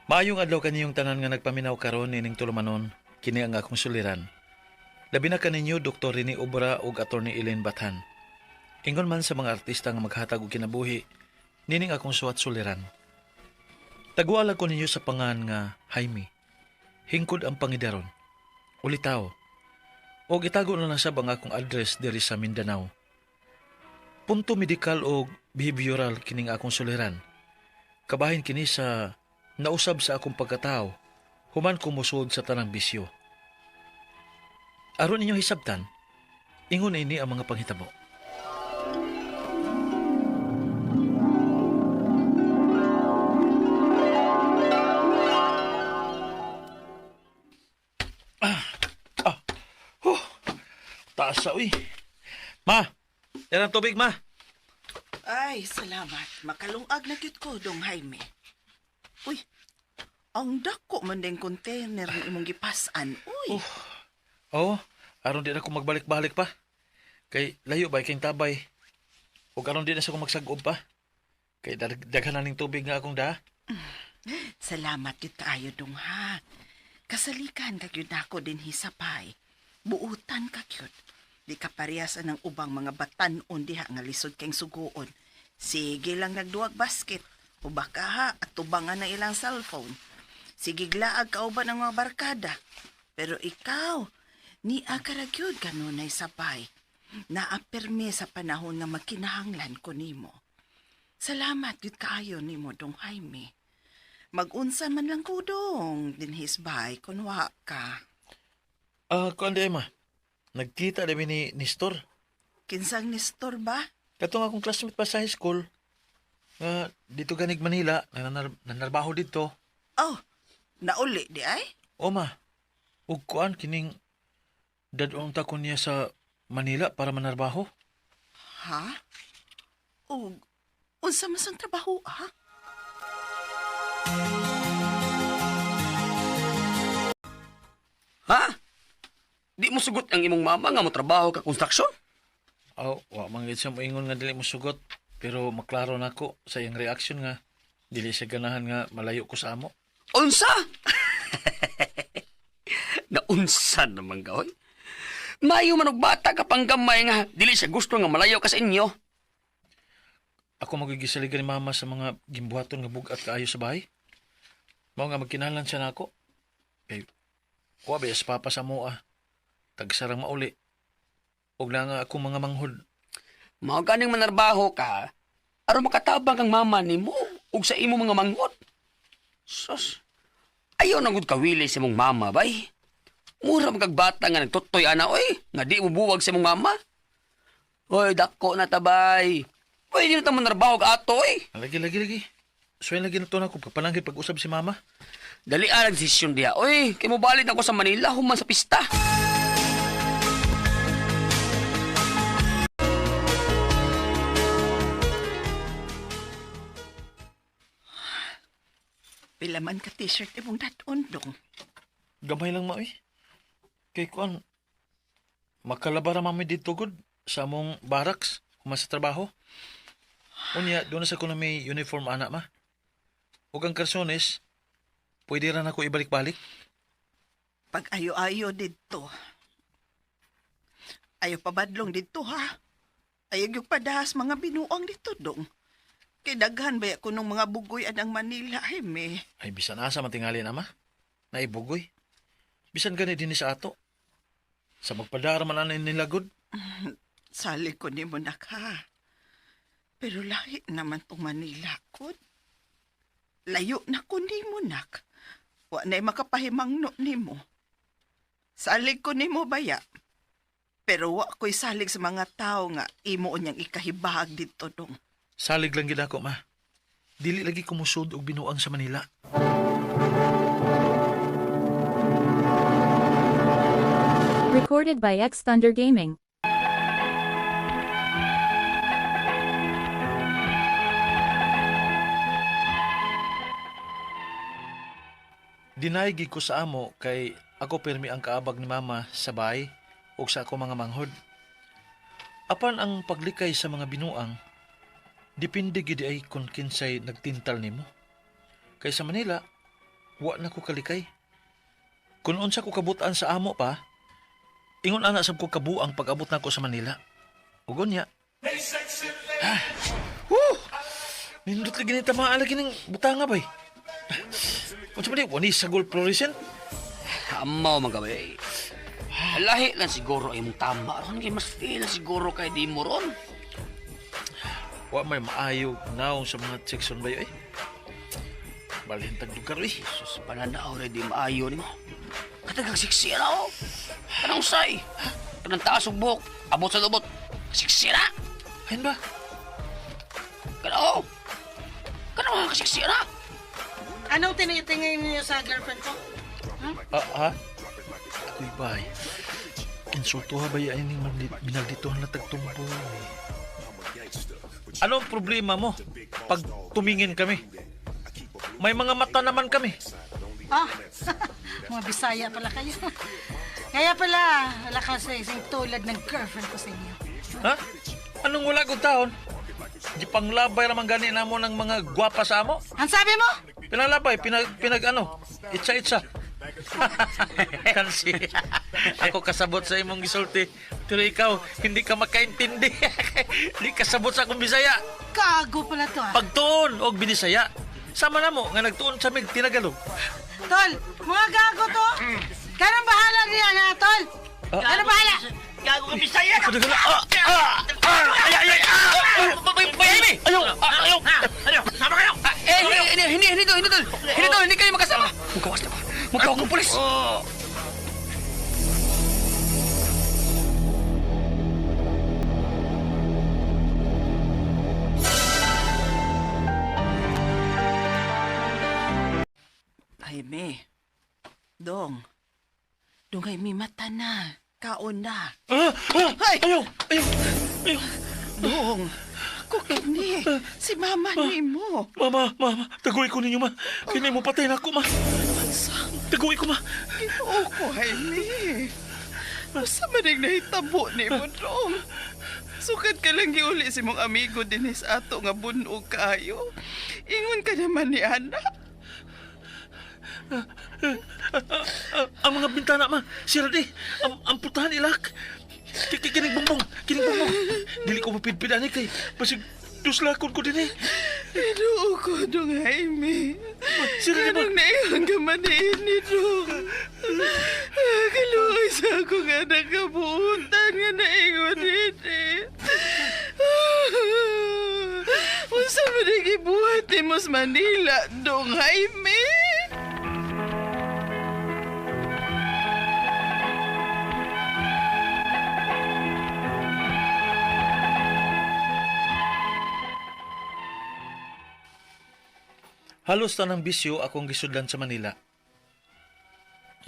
Maayong adlaw kaniyong tanan nga nagpaminaw karon nining tulumanon, kini ang akong suliran. Labi na kaninyo Dr. Rene Obra ug Attorney Elaine Bathan. Ingon man sa mga artista nga maghatag og kinabuhi, nining akong suwat suliran. Taguala ko ninyo sa pangan nga Jaime. Hingkod ang pangidaron. Ulitaw. Og itago na lang sab ang akong address diri sa Mindanao. Punto medikal og behavioral kining akong suliran. Kabahin kini sa nausab sa akong pagkatao, human kumusod sa tanang bisyo. Aron ninyong hisabtan, ingon ini ang mga panghitabo. Huh, taas sa uy. Ma, yan ang tubig, ma. Ay, salamat. Makalungag na gyud ko, Dong Jaime. Uy, ang dako man din container ni imong gipasan. Uy, Oo, aron di na ko magbalik-balik pa. Kay layo ba kay tabay. Ug aron di na sa ko magsagob pa. Kay daghan na ning tubig nga akong daa. Salamat gyud kaayo, Dong ha. Kasalikan ka gyud nako dinhi sa pay. Buutan ka gyud. Di ka parehas ang ubang mga batan-on diha nga lisod kay suguon. Sige lang nagduwag basket. O baka ha, at tubangan na ilang cellphone. Sige glaag kauban ang mga barkada. Pero ikaw, ni akaragyod kanunay sabay. Naapirme sa panahon nga magkinahanglan ko nimo. Salamat gyud kaayo nimo, Dong Jaime. Magunsa man lang ko dong, dinhis bay, kun wa ka. Ah, kuan di ma. Nagkita na mi ni Nestor. Kinsang Nestor ba? Katong akong classmate pa sa high school. Nga dito ganig Manila, nanarbaho dito. Oh, nauli di ay? O ma, ug kuan kining dadong ta ko niya sa Manila para manarbaho. Ha? Og, unsa man sang trabaho, ha? Ha? Di mo sugot ang imong mama nga mo trabaho ka construction? Aw, wa man gid siya moingon nga dili mo sugot, pero maklaro nako sa iyang reaction nga dili siya ganahan nga malayo ko sa amo. Unsa? Naunsa naman ka, oy. Mayo man og bata ka pang gamay nga dili siya gusto nga malayo ka sa inyo. Ako magigisaligan ni mama sa mga gimbuhaton nga bug-at kaayo sa bahay. Mao nga magkinahanglan siya nako. Kay wa ba sa papa sa moa. Tagsarang mauli. Og na nga akong mga manghod. Mao ganing manarbaho ka aron makatabang kang mama nimo ug sa imo mga manghod. Sus. Ayaw na gud kawili sa imong mama, bay. Mura man kag bata nga nagtutoy ana oy, nga di mo buwag sa imong mama. Oy, dako na tabay. Pwede na ta manarbaho ka ato oy. Lagi lagi lagi. Suway lagi na to na ako pagpananghid pag-usab si mama. Dali ang desisyon diha. Oy, kay mobalit ako sa Manila human sa pista. Pila man ka t-shirt imong dadon, dong. Gamay lang ma oy. Kay kuan makalabara mami dito gud sa among barracks human sa trabaho. Unya doon na sa ko na may uniform ana ma. Ug ang karsones pwede ra nako ibalik-balik. Pag ayo-ayo didto. Ayo pabadlong didto, ha? Ayaw yung padahas mga binuang dito, dong. Kay daghan ba ko nung mga bugoy anang Manila, Jaime. Ay bisan asa matingali na ma. Naibugoy. Bisan gani dinhi sa ato. Sa magpadara man ana nila gud. Sali ko ni mo na ka. Pero lahi naman tong Manila ko. Layo na ko ni mo, nak. Wa na'y makapahimangno ni mo. Salig ko ni mo baya. Pero wa ko'y salig sa mga tao nga imo niyang ikahibahag dito dong. Salig lang gid ako ma. Dili lagi kumusod og binuang sa Manila. Recorded by X Thunder Gaming. Deny gid ko sa amo kay ako pirmi ang kaabag ni mama sa bahay ug sa ako mga manghod. Apan ang paglikay sa mga binuang, depende gid ay kung kinsay nagtintal nimo. Kay sa Manila, Wa na ko kalikay. Kung unsa ko kabutan sa amo pa, ingon ana sab ko kabuang pag-abot nako sa Manila. Ugon niya. Ah. Woo! Nindot lagi ni tamaan lagi ning butanga bay. Unsa man di wani sagol fluorescent? Amaw man gabi. Lahi lang siguro ay mong tama ron. Kay mas feel siguro kay di mo ron. Wa may maayo naong sa mga section bayo eh. Balhin tag lugar eh. Sus, pananaw rin di maayo ni mo. Katagang siksira oh. Kanang say. Kanang taas og buhok. Abot sa lubot. Siksira. Ayun ba? Kana oh. Kanang mga kasiksira. Anong tinitingin niyo sa girlfriend ko? Ah, ha? Ako'y bay. Insulto ha ba yan yung binaldituhan na tagtumbo eh. Anong problema mo pag tumingin kami? May mga mata naman kami. Ah, mga Bisaya pala kayo. Kaya pala, wala kasi isang tulad ng girlfriend ko sa inyo. Ha? Anong wala kong taon? Di panglabay raman gani namo ng mga gwapa sa amo. Ang sabi mo? Pinalabay, pinag, pinag ano, itsa-itsa. Kansi, ako kasabot sa imong gisulti. Pero ikaw, hindi ka makaintindi. Hindi kasabot sa akong Bisaya. Kago pala to ah. Pagtuon og binisaya. Sama na mo nga nagtuon sa mig tinagalog. Tol, mga gago to. Kanang bahala niya na, tol. Kanang bahala. Gago ka Bisaya. Ah, ah, ah, ay, ay, ay, ah, ah, bay, ayaw, ah, ayaw. Sama kayo! Eh, hindi, hindi, hindi, hindi, tol. Hindi, tol, hindi kayo magkasama. Magkawas na ba? Magkawas ng pulis. Jaime. Dong. Dong Jaime, mata na. Kaon na. Ah, ah, Ay! ayaw, ayaw, ayaw. Dong. Ako kini. Si mama ni mo. Mama, mama, taguin ko ninyo, ma. Kini mo patay na ako, ma. Taguin ko, ma. Ginoo ko, Jaime. Usa man ang nahitabo ni mo, Dong. Sukad ka lang giuli si mong amigo din sa ato nga bunog kaayo. Ingon ka naman ni Ana. Ah, ah, ang mga bintana, ma. Sira di. Ang putahan ilak. Kinig bongbong, kinig bongbong. Dili ko mapidpid ani kay basig duslakon ko din eh. Ginoo ko, Dong Jaime. Sira di ba? Anong naiyang ka man ni Dong? Kaluoy sa akong anak kabuutan nga naingon ini. Unsa man ang gibuhat ni Mos Manila, Dong Jaime? Halos tanang bisyo akong gisudlan sa Manila.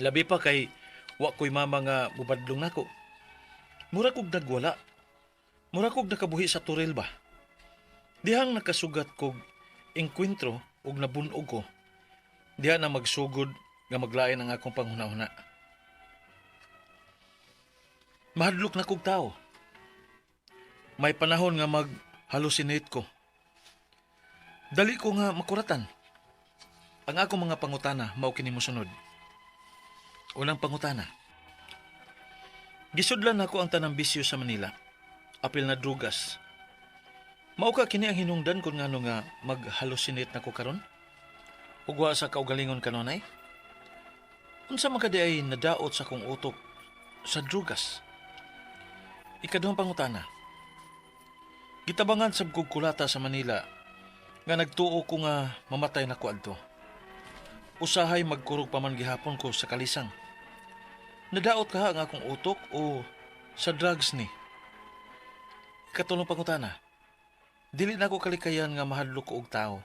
Labi pa kay wa ko'y mama nga mubadlong nako. Mura kog nagwala. Mura kog nakabuhi sa turil ba. Dihang nakasugat kog engkwentro ug nabunog ko. Diha na magsugod nga maglain ang akong panghuna-huna. Mahadlok na kog tao. May panahon nga mag-hallucinate ko. Dali ko nga makuratan. Ang akong mga pangutana mao kini mosunod. Unang pangutana. Gisudlan nako ang tanang bisyo sa Manila. Apil na drugas. Mao ka kini ang hinungdan kung ngano nga mag-hallucinate nako karon? Ug wa sa kaugalingon kanunay? Unsa man kadi ay nadaot sa akong utok sa drugas? Ikaduhang pangutana. Gitabangan sab kog kulata sa Manila nga nagtuo ko nga mamatay na ko adto. Usahay magkurog pa man gihapon ko sa kalisang. Nadaot kaha ang akong utok o sa drugs ni. Ikatulong pangutana. Dili na ko kalikayan nga mahadlok ko og tao.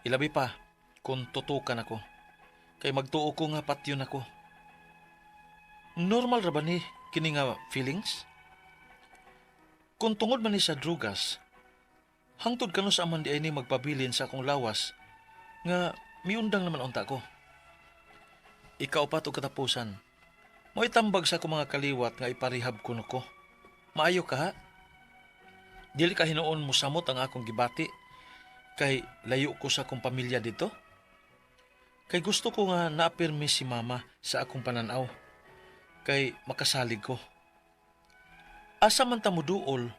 Ilabi pa kung tutukan ako. Kay magtuo ko nga patyon ako. Normal ra ba ni kini nga feelings? Kung tungod man ni sa drugas, hangtod kanu sa aman di ay ni magpabilin sa akong lawas nga miundang naman unta ko. Ikaw pa to katapusan. Mo'y tambag sa akong mga kaliwat nga iparehab kuno ko. Maayo ka ha? Dili ka hinuon mo samot ang akong gibati kay layo ko sa akong pamilya dito. Kay gusto ko nga naapirmi si mama sa akong pananaw. Kay makasalig ko. Asa man ta moduol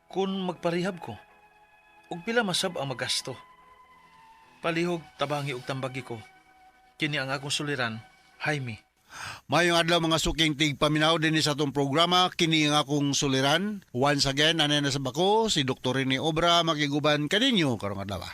kung magparehab ko? Ug pila masab ang magasto? Palihog tabangi og tambagi ko. Kini ang akong suliran, Jaime. Mayong adlaw, mga suking tigpaminaw din sa atong programa, kini ang akong suliran. Once again, anay na sa bako, si Dr. Rene Obra makiguban kaninyo karong adlaw.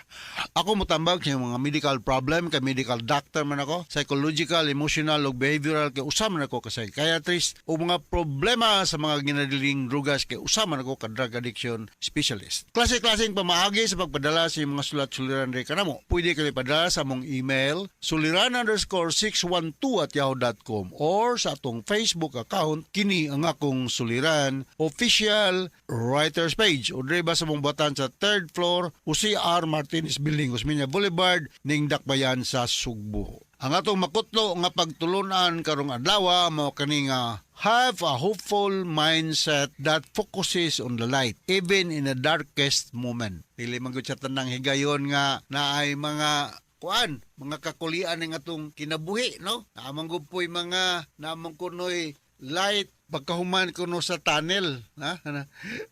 Ako motambag sa mga medical problem kay medical doctor man ako, psychological, emotional ug behavioral kay usa man ako ka psychiatrist, o mga problema sa mga ginadiling drugas kay usa man ako ka drug addiction specialist. Klase-klaseng pamaagi sa pagpadala sa inyong mga sulat-suliran rin kanamo. Pwede kayo ipadala sa among email suliran_612@yahoo.com or sa atong Facebook account, kini ang akong suliran official writers page, o diri ba sa mong batan sa third floor Jose R. Martinez Building, Osmeña Boulevard, ning Dakbayan sa Sugbo. Ang atong makutlo nga pagtulunan karong adlaw mao kani nga have a hopeful mindset that focuses on the light even in the darkest moment. Dili man gud sa tanang higayon nga naay mga kuan, mga kakulian ng atong kinabuhi, no? Naamang gud po'y mga naamang kunoy light pagkahuman kuno sa tunnel, ha?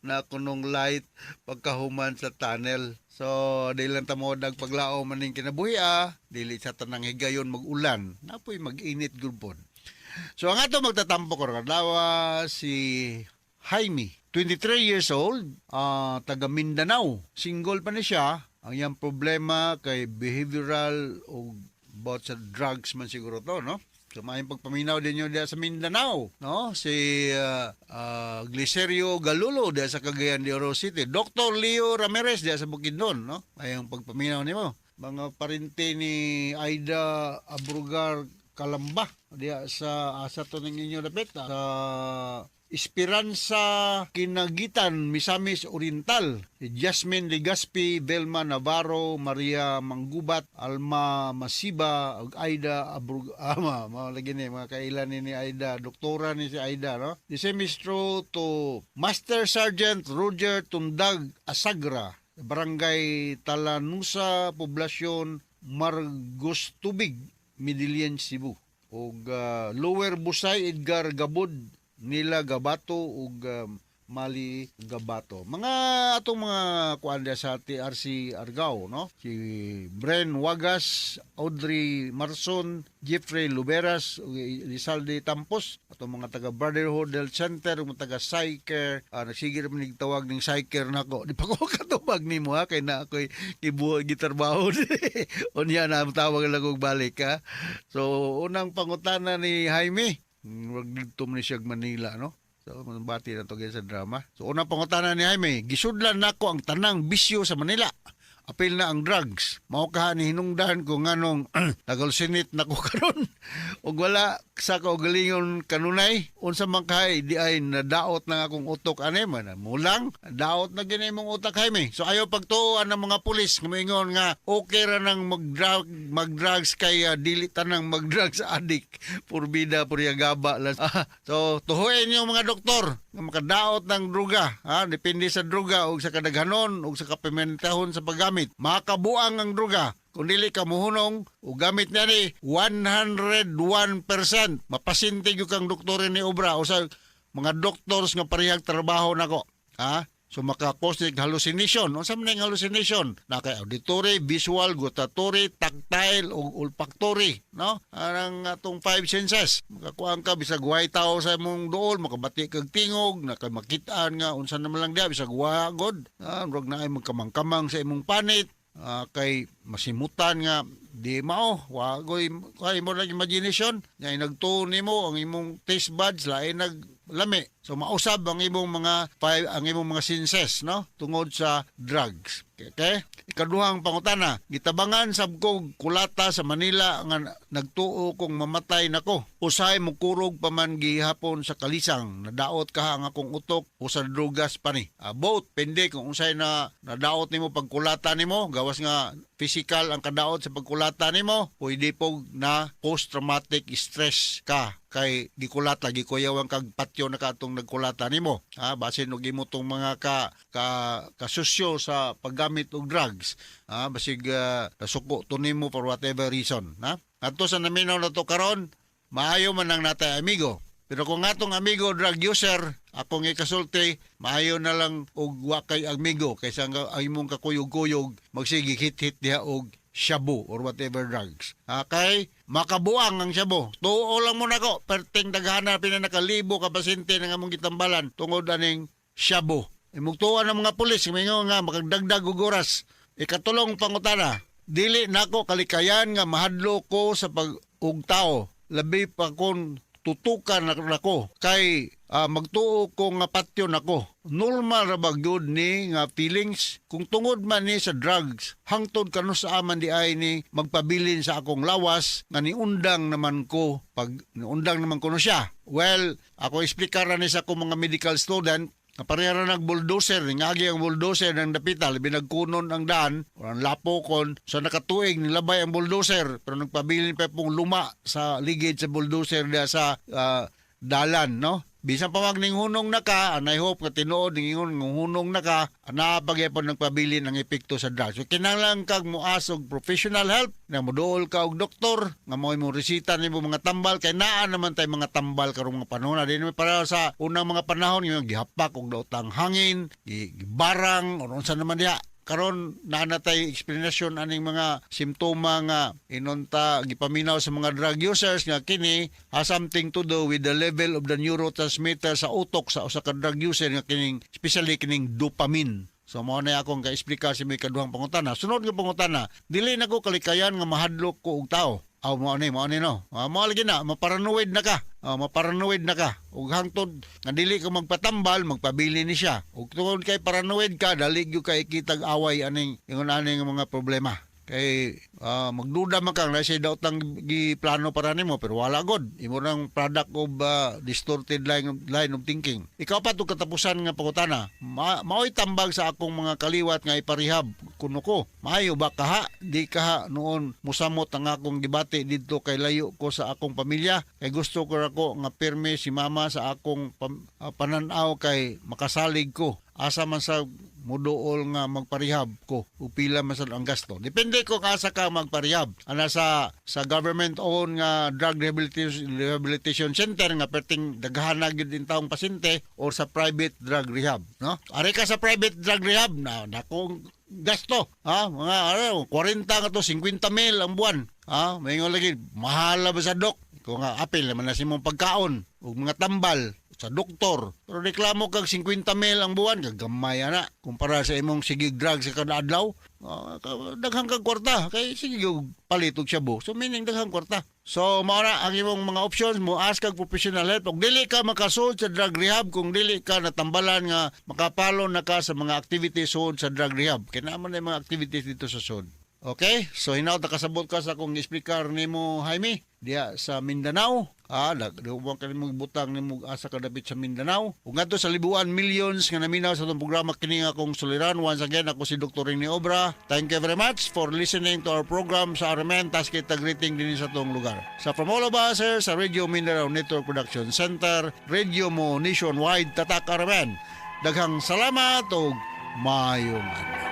Na kunong light pagkahuman sa tunnel. So, di lang ta mo paglaom maning kinabuhi ah, dili sa tanang higayon mag-ulan, napoy mag-init gud pod. So, ang ato magtatampo karong adlaw si Jaime, 23 years old, taga Mindanao. Single pa ni siya. Ang iyang problema kay behavioral o about sa drugs man siguro to, no? So, maayong pagpaminaw din yun diya sa Mindanao, no? Si Glicerio Galulo diya sa Cagayan de Oro City. Dr. Leo Ramirez diya sa Bukidnon, no? Maayong pagpaminaw nimo. Mga parente ni Aida Abrugar Kalamba diya sa asa to ning inyo dapit sa Esperanza Kinagitan, Misamis Oriental. Jasmine Legaspi, Velma Navarro, Maria Manggubat, Alma Masiba, ug Aida Abrug Ama, mga lagi ni mga kailan ni Aida, doktora ni si Aida, no? The same is true to Master Sergeant Roger Tundag Asagra, Barangay Talanusa, Poblasyon Margostubig, Medellin, Cebu. Ug Lower Busay, Edgar Gabud, Nila Gabato ug Mali Gabato. Mga atong mga kuan diya sa TRC Argao, no? Si Bren Wagas, Audrey Marson, Jeffrey Luberas, ug Elizalde Tampos, atong mga taga Brotherhood Health Center, ug mga taga Psycare, nagsige ra man tawag ning Psycare nako. Di pa ko katubag nimo ha kay na ako'y kibuhat gitrabaho. Unya na tawag lang og balik ha. So unang pangutana ni Jaime, wag didto man ni siya Manila, no? So, bati na to sa drama. So, unang pangutana ni Jaime, gisudlan nako ang tanang bisyo sa Manila. Apil na ang drugs. Mao kaha ni hinungdan ko nganong nag-hallucinate na ko karon. Ug wala sa kaugalingon kanunay, unsa man kahay di ay nadaot na akong utok ane man. Mulang daot na gini imong utak, Jaime. So ayaw pagtuoan ng mga pulis nga moingon nga okay ra nang mag-drug, mag-drugs kay dili tanang mag-drugs addict purbida purya gaba lang. So tuhuin yung mga doktor nga makadaot ng druga, ha? Depende sa druga ug sa kadaghanon ug sa kapimentahon sa paggamit. Makabuang ang druga. Kung dili ka muhunong o gamit niya ni 101%, mapasinti gyud kang doktor ni obra o sa mga doctors nga parehag trabaho nako. Ha? So maka-cause hallucination. Unsa man ang hallucination? Na kay auditory, visual, gustatory, tactile ug olfactory, no? Anang atong five senses. Makakuan ka bisag way tao sa imong duol, makabati kag tingog, naka makitaan nga unsa naman lang diha bisag wa god. Ah, murag naay magkamang-kamang sa imong panit. Kay masimutan nga di mao wagoy kay mo lang imagination nga nagtuo nimo ang imong taste buds lain nag lami, so mausab ang imong mga five, ang imong mga senses, no, tungod sa drugs. Okay, ikaduhang pangutana, gitabangan sab ko kulata sa Manila nga nagtuo kong mamatay nako, usahay mokurog pa man gihapon sa kalisang, nadaot kaha ang akong utok o sa drugas pa ni? Both pende kung unsay na nadaot nimo pagkulata nimo, gawas nga physical ang kadaot sa pagkulata nimo, pwede po na post-traumatic stress ka kay gikulata, gikuyawan kag patyo na katong nagkulata nimo, ha, basin og imo tong mga ka ka kasusyo sa paggamit og drugs, ha, basig nasuko to nimo for whatever reason, ha. Ngadto sa naminaw na to karon, maayo man ang natay amigo. Pero kung atong amigo drug user, akong ikasulti, maayo na lang og wa kay amigo kaysa nga ang imong kakuyog-kuyog magsige hit-hit diha og shabu or whatever drugs. Okay? Makabuang ang shabu. Tuo lang mo nako, perting daghana pina nakalibo ka pasyente nga among gitambalan tungod aning shabu. Imugtuan ng mga pulis, mingon nga makagdagdag og oras. Ikatulong pangutana, dili nako kalikayan nga mahadlo ko sa pag og tao. Labi pa kon tutukan na nako kay magtuo ko nga patyon nako. Normal ra ba gyud ni nga feelings kung tungod man ni sa drugs hangtod kanus sa aman di ay ni magpabilin sa akong lawas nga niundang naman ko pag niundang naman kuno siya. Well, ako explicar ni sa akong mga medical student nga pareha ra nag bulldozer, ngagi ang bulldozer ng dapita, labi nagkunon ang daan, o ang lapokon, sa nakatuig, nilabay ang bulldozer, pero nagpabilin pa pong luma sa ligid sa bulldozer diya sa dalan, no? Bisan pa mag ning hunong na ka, and I hope nga tinuod ning ingon nga hunong na ka, naa pa gyapon nagpabilin ang epekto sa drugs. So kinahanglan kag moask og professional help, na moduol ka og doktor, nga mo imong resita nimo mga tambal kay naa naman tay mga tambal karong mga panahon. Di naman para sa unang mga panahon yung gihapak og daotang hangin, gibarang or unsa naman diha. Karon naa na tay explanation aning mga simptoma nga inonta gipaminaw sa mga drug users nga kini has something to do with the level of the neurotransmitter sa utok sa usa ka drug user nga kining especially kining dopamine. So mao na akong ka-explicar sa may kaduhang pangutana. Sunod nga pangutana, dili na ko kalikayan nga mahadlok ko og tao. Aw, mao ni no. Mao lagi na, maparanoid na ka. Maparanoid na ka. Ug hangtod nga dili ka magpatambal, magpabili ni siya. Ug tungod kay paranoid ka, dali gyud kay kitag away aning ingon aning mga problema. Kay magduda man kang na siya daotang giplano para nimo pero wala god. Imo nang product of distorted line of thinking. Ikaw pa to katapusan nga pangutana. Maoy tambag sa akong mga kaliwat nga iparehab kuno ko. Maayo ba kaha? Di kaha noon musamot ang akong gibati didto kay layo ko sa akong pamilya. Kay gusto ko ra ko nga pirmi si mama sa akong pananaw kay makasalig ko. Asa man sa muduol nga magparehab ko, upila man sa ang gasto. Depende kung asa ka magparehab. Ana sa government owned nga drug rehabilitation center nga perting daghan na gyud din taong pasyente or sa private drug rehab, no? Ari ka sa private drug rehab na dakong gasto, ha? Mga ano, 40 nga to 50 mil ang buwan. Ha? Maingon lagi mahal ba sa dok? Kung nga apil naman na sa imong pagkaon ug mga tambal sa doktor. Pero reklamo kag 50 mil ang buwan, kagamay ana. Kumpara sa imong sige drugs sa kada adlaw, daghang kag kwarta kay sige og palit og shabu. So meaning daghang kwarta. So mao na ang imong mga options mo, ask kag professional help. Kung dili ka makasud sa drug rehab, kung dili ka natambalan nga makapalo na ka sa mga activities sud sa drug rehab. Kay naa man na mga activities dito sa sud. Okay? So hinaut nakasabot ka sa akong explicar nimo, Jaime, diha sa Mindanao. Nagduwang ka nimo butang nimo asa ka dapit sa Mindanao. Ug ngadto sa libuan millions nga naminaw sa atong programa kini nga akong suliran. Once again, ako si Dr. Rene Obra. Thank you very much for listening to our program sa RMN. Tas kita greeting din sa atong lugar. Sa from all of us here sa Radio Mindanao Network Production Center, Radio Mo Nationwide, Tatak RMN. Daghang salamat ug maayong adlaw.